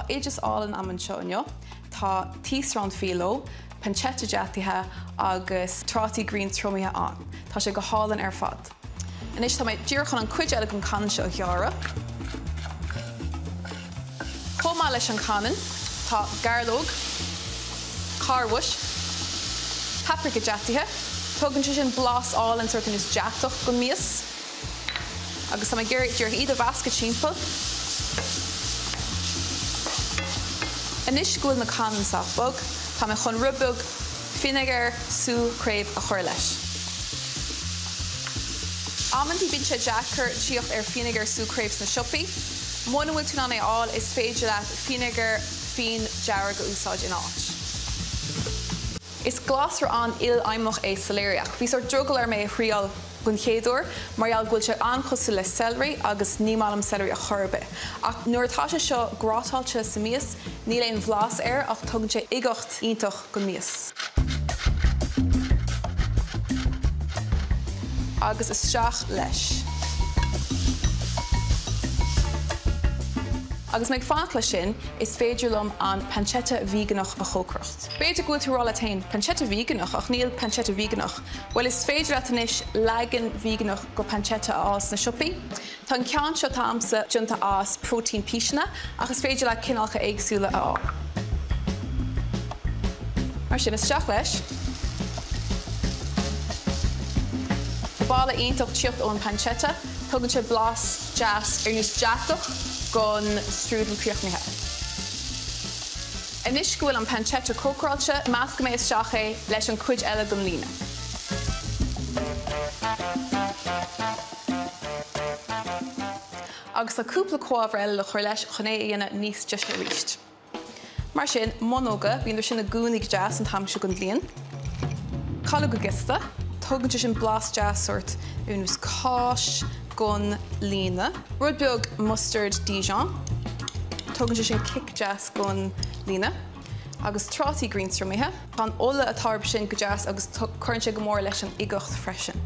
oideas álainn a'm anseo inniu. Tá taosrán fíló, pancetta deataithe agus trátaí griantriomaithe ann. Tá sé go hálainn ar fad. Anois tá mé díreach chun an cuid eile den chanann seo a ghearradh. Chomh maith leis an chanann, tá gairleog, carbhais, paprika deataithe, tugann sé sin blas álainn sórt ar nós deatach don mias. Agus tá mé ag iarraidh díreach iad a mheascadh timpeall. Anois go bhfuil na canainn sách bog, tá mé chun rud beag fínéagar sú craobh a chur leis. Amantaí bíonn sé deacair tíocht ar fínéagar sú craobh sna siopaí. Muna bhfuil tú in ann é a fháil, is féidir leat fínéagar fíon dearg a úsáid ina áit. Is glasra an-ilfheidhmeach é celeriac. Bhí sórt drogall orm é a thriáil don chéad uair mar gheall go bhfuil sé an-chosúil le celery agus ní maith liom celery ar chor ar bith. Ach nuair atá sé seo grátáilte sa mias, níl aon bhlas air ach tugann sé uigeacht iontach don mias. Agus isteach leis. Agus mé ag fanacht leis sin, is féidir liom an pancetta veigeánach a chócaireacht. B'fhéidir go bhfuil tú ag rá leat féin, 'Pancetta veigeánach? Ach níl pancetta veigeánach. Bhuel, is féidir leat anois leagan veigeánach go pancetta a fháil sna siopaí. Tá an ceann seo atá a'msa déanta as próitéin píseanna, ach is féidir leat cineálacha éagsúla a fháil. Mar sin, isteach leis. Tá boladh iontach tíocht ón pancetta. Tugann sé blas deas ar nós deatach gon strudel críochnaithe. Anois go bhfuil an pancetta cócaráilte, meascfaidh mé isteach é leis an cuid eile den líne. Agus tá cúpla comhábhar eile le cur leis chun é a dhéanamh níos deise arís. Mar sin, monóga, bíonn sin i gcónaí go deas an t-am seo den bhliain. Calóga giosta, tugann sé sin blas deas sórt ar nós cáis gon líne. Rud beag mustard Dijon, tugann sé sin cic deas gon líne. Agus trátaí griantriomaithe. Tá an ola atá orthu sin go deas agus cuireann sé go mór leis an uigeacht freisin.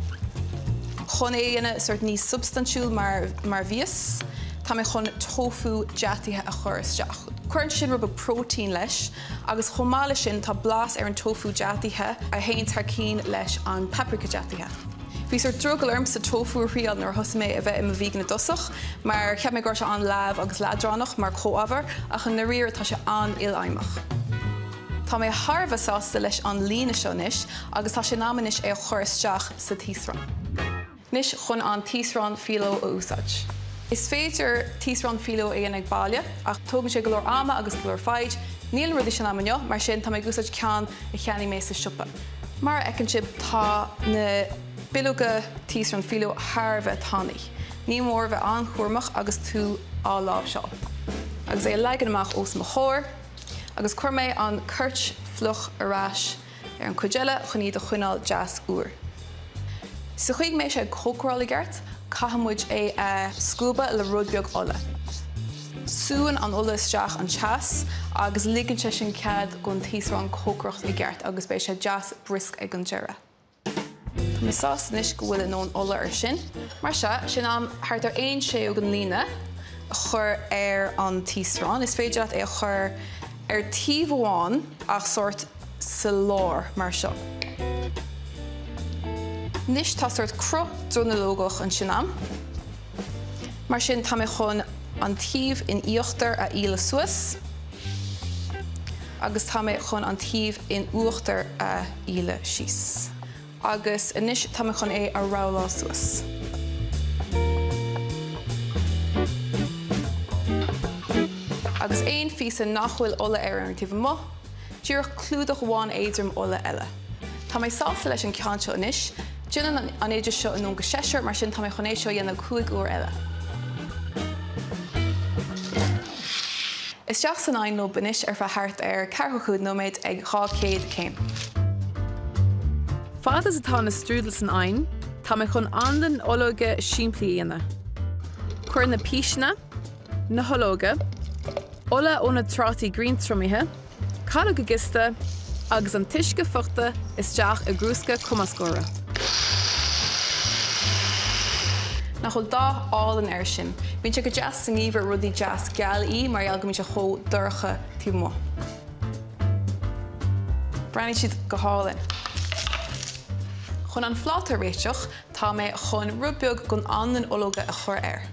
Chun é a dhéanamh sórt níos substaintiúil mar mar mhias, tá mé chun tofu deataithe a chur isteach. Cuireann sé sin rud beag próitéin leis agus chomh maith leis sin tá blas ar an tofu deataithe a théann thar cinn leis an paprika deataithe. Bhí sórt drogall ormsa tofu a thriail nuair a thosaigh mé a bheith i mo vegan i dtosach mar cheap mé go raibh sé an-leamh agus leadránach mar chomhábhar ach i ndairíre tá sé an-ilfheidhmeach. Tá mé thar a bheith sásta leis an líne seo anois agus tá sé in am anois é a chur isteach sa taosrán. Anois chun an taosrán fíló a úsáid. Is féidir taosrán fíló a dhéanamh ag baile ach tógann sé go leor ama agus go leor foighid. Níl na rudaí sin a'm inniu, mar sin tá mé ag úsáid ceann a cheannaigh mé sa siopa. Mar a fheiceann sibh tá na bileoga taosrán fíló thar a bheith tanaí. Ní mór a bheith an-chúramach agus tú á láimhseáil. Agus é a leagan amach os mo chomhair. Agus chuir mé an coirt fliuch ar ais ar an chuid eile chun iad a choinneáil deas úr. Sa chaoi go mbeidh sé ag cócaráil i gceart, caithfidh muid é a scuabadh le rud beag ola. Súnn an ola isteach an teas agus ligeann sé sin cead don taosrán cócaireacht i gceart agus beidh sé deas briosc ag an deireadh. Tá mé sásta anois go bhfuil a ndóthain ola air sin. Mar seo, sin am thart ar aon séú den líne a chur ar an taosrán. Is féidir leat é a chur ar taobh amháin ach sórt sa lár mar seo. Anois tá sórt cruth dronuilleogach ansin a'm. Mar sin tá mé chun an taobh in íochtar a fhilleadh suas agus tá mé chun an taobh in uachtar a fhilleadh síos. Agus anois tá mé chun é a rolláil suas. Agus aon phíosa nach bhfuil ola air ar an taobh amuigh, díreach clúdach amháin éadrom ola eile. Tá mé sásta leis an ceann seo anois. Déanann an oideas seo anonn go seisear, mar sin tá mé chun é seo a dhéanamh 5 uair eile. Isteach san oigheann leo anois ar feadh thart ar 45 nóiméad ag 200 céim. Fad is atá na strudels san oigheann, tá mé chun anlann olóige simplí a dhéanamh. Cuir na píseanna, na hológa, ola ó na trátaí griantriomaithe, calóga giosta agus an t-uisce friochta isteach i gcrúsca cumascóra. Nach bhfuil dath álainn air sin? Bíonn sé go deas sa ngeimhreadh rudaí deas gealaí mar gheall go mbíonn sé chomh dorcha taobh amuigh. Breathnaíonn siad go hálainn. Chun an phláta a réiteach, tá mé chun rud beag den anlann ológa a chur air.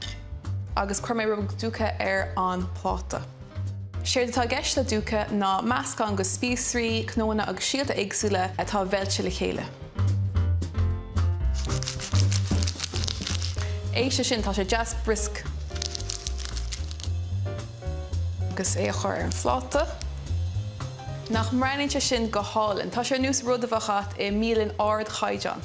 Agus cuirfidh mé rud beag dukkah ar an pláta. Séard atá i gceist le dukkah ná meascán de spíosraí, cnónna agus síolta éagsúla atá mheilte le chéile. Éist leis sin, tá sé deas briosc. Agus é a chur ar an phláta. Nach mbreathnaíonn sé sin go hálainn? Tá sé ar nós rud a bheadh agat i mbialann ardchaighdeán.